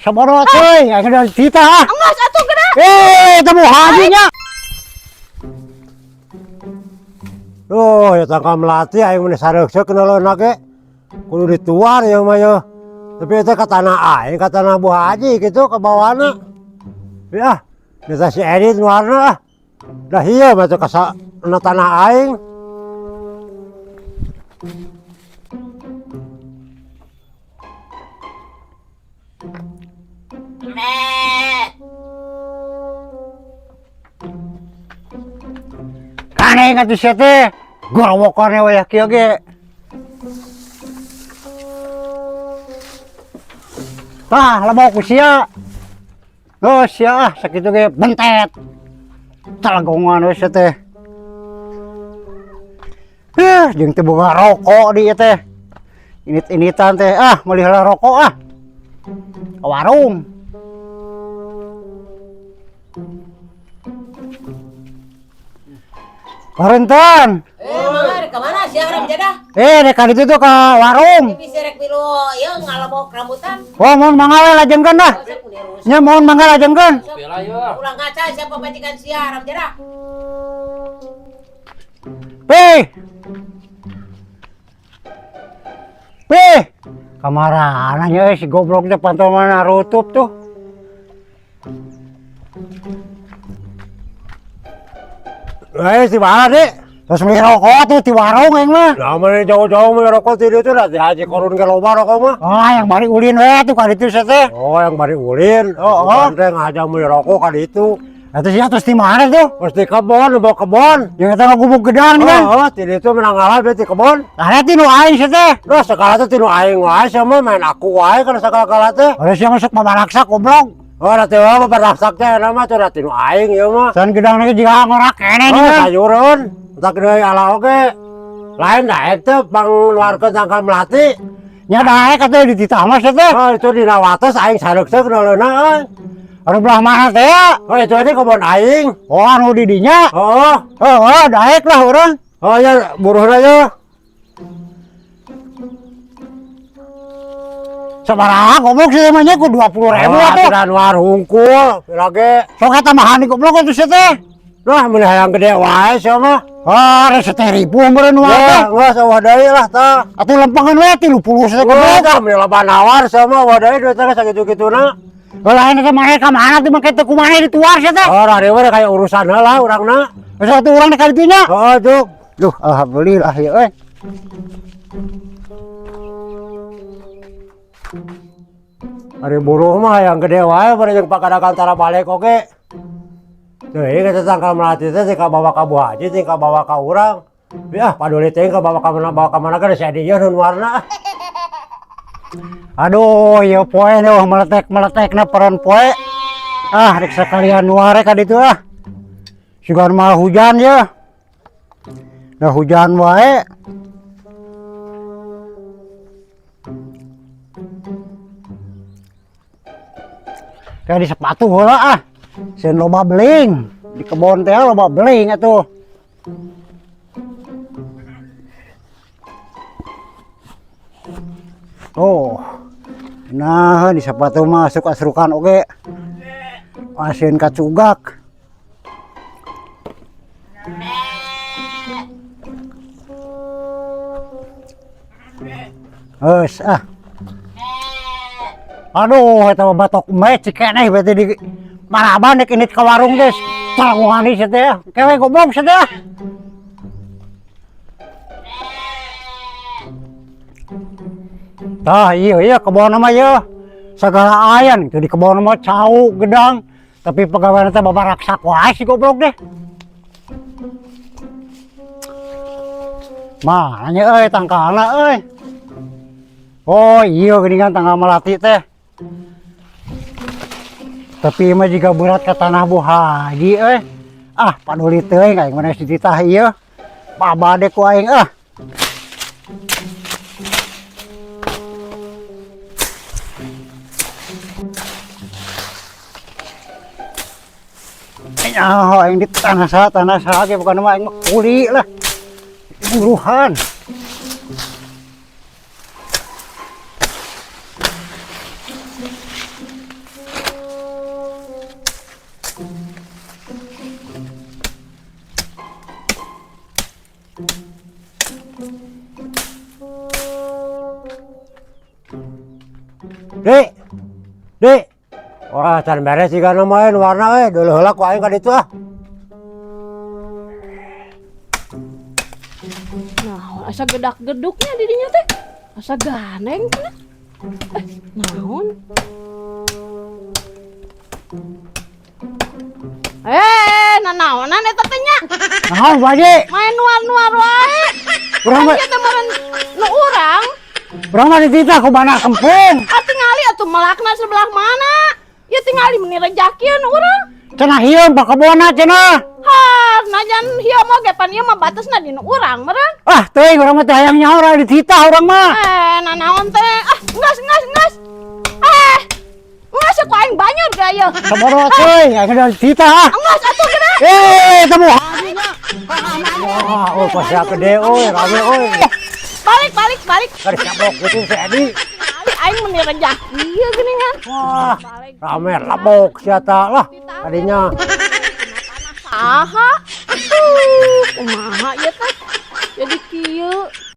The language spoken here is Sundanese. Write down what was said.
Sabodo teuing, aing udah dititah ah. Enggak atuh geura. Eh, eta Bu Haji nya. Duh, ya tangkal melati aing mun sareukseuk neuleuhna ge. Kudu dituar ya mah ya. Tapi eta ka tanah aing, ka tanah Bu Haji gitu ka bawana. Ya, bisa si Edit nuarna ah. Dah ieu mah teh ka na tanah aing. Kane atuh sia teh. Gorowokan we wayah kieu ge. Tah, lebok ku sia. Oh, sia ah sakitu ge bentet. Talagongan we sia teh. Eh, jeung teu boga rokok di ieu teh. Init-initan teh ah meuli heula rokok ah. Ka warung. Parentan. Eh, mangga rek ka mana sia haram jadah? Eh, rek ka ditu tuh ka warung. Bisa rek milu ieu ngalebok rambutan. Oh, mohon mangga we lajengkeun dah. Nya mohon mangga lajengkeun. Ulang ngaca siapa majikan sia haram jadah. Pi. Pi. Kamarana nya euy si goblok teh pantol mana rutup tuh. Eh, si mana, Dek? Terus beli rokok tuh di warung aing mah. Lah mana jauh-jauh beli rokok ti dieu teh da ti Haji Korun ge loba rokok mah. Oh, yang bari ulin we tuh ka ditu sia teh. Oh, yang bari ulin. Oh, oh. Bukan teh ngajak beli rokok ka ditu. Atuh sia terus di mana tuh? Terus di kebon, bawa kebon. Jeung eta ngagubuk gedang kan. Oh, oh, ti ditu menang ngalah be di kebon. Lah ti nu aing sia teh. Lah segala teh ti nu aing wae sia mah main aku wae kana sagala-gala teh. Ada sia masuk babaraksa goblok. Oh, da teh mah babaraksak teh eta mah tuh da ti nu aing ieu mah. San gedang lagi jiga ngorak keneh Oh, nih. sayureun. Tak deui ala oge. Lain daek teh pangluarkeun tangkal melati. Nya daek atuh di titah mah sia teh. Oh, itu dina wates aing sareukseuk neuleuna euy. Anu belah mana teh ya? Oh, itu ini kebon aing. Oh, anu di dinya. Oh, Oh, oh, daek lah urang. oh ya buruhna ye. Sabaraha goblok sih mah nya ku 20.000 Oh, atuh. atuh nuar hungkul, lage. Sok eta mah hani goblok atuh sia teh. Lah mun hayang gede wae sia mah. Ah, rese teh ribu meureun nuar teh. Ya, geus eueuh deui lah tah. Atuh lempengan we 30 sia Wah, goblok. tah mun loba nawar sia mah eueuh deui duit teh sakitu-kituna. Lain teh maneh ka mana tuh make teu kumaha dituar sia teh. Oh, dari we kayak urusan heula urangna. Geus atuh urang teh ka ditu nya. Oh, juk. Duh, alhamdulillah ya euy. Ari buruh mah yang gede wae bari jeung pakadakan tara balik oge. Teuing eta tangkal melati teh teh kabawa ka Bu Haji teh kabawa ka urang. Ya, paduli teh kabawa ka mana bawa ka mana ge si Edi ieu nu warna. Aduh, ieu poe neuh meletek-meletekna peron poe. Ah, rek sakalian nuare ka ditu ah. Sugan mah hujan ya. Nah hujan wae. Kayak di sepatu heula ah. Sieun loba beling. Di kebon teh loba beling atuh. Oh. Nah, di sepatu mah masuk asrukan oge. Asin kacugak. Geus ah. Aduh, eta mah batok me cikeneh berarti di maraban dek init ka warung geus. Talagungan deui sia teh. Kewe goblok sia teh. Tah, iya iya kebon mah ieu. Sagala ayan itu di kebon mah cau gedang, tapi pegawai teh babaraksak wae si goblok deh. Mana nya euy tangkalna euy. Oh iya geuningan tangkal melati teh. Tapi mah jiga berat ka tanah Bu Haji euy. Ah, paduli teuing aing mah dititah ieu. Babade ku aing ah. Nyaho aing di tanah saha tanah saha ge bukan mah aing mah kuli lah. Buruhan. Di. Wah, can beres juga mah warna we, dulu heula ku aing ka ditu ah. Nah, asa gedak-geduknya didinya teh. Asa gandeng cenah. Eh, naon? Eh, nanaonan eta teh nya? Naon, Bu Haji? Main nuar-nuar wae. Urang mah Kan teh meureun nu urang. Urang mah dititah ku bana kempung. Ah, tingali atuh melakna sebelah mana? Ya tingali meni rejakian urang. Cenah hieun pakebonna cenah. Ha, najan hieu mah ge pan ieu mah batasna di nu urang meureun. Ah, teuing urang mah teh hayang nyaho urang dititah urang mah. Eh, nanaon teh? Ah, ngas ngas ngas. Eh, ngas ku aing banyak ga ieu. Sabodo teuing, aing udah dititah ah. Ngas atuh geura. Eh, temu. Wah, oh pasea gede euy, rame euy. Balik balik balik. Kari cablok gitu si Edi. Balik aing meni rejaki ieu geuningan. Wah, Balik. rame labok sia ta lah tadinya. Saha? Atuh, kumaha ieu teh? Jadi kieu.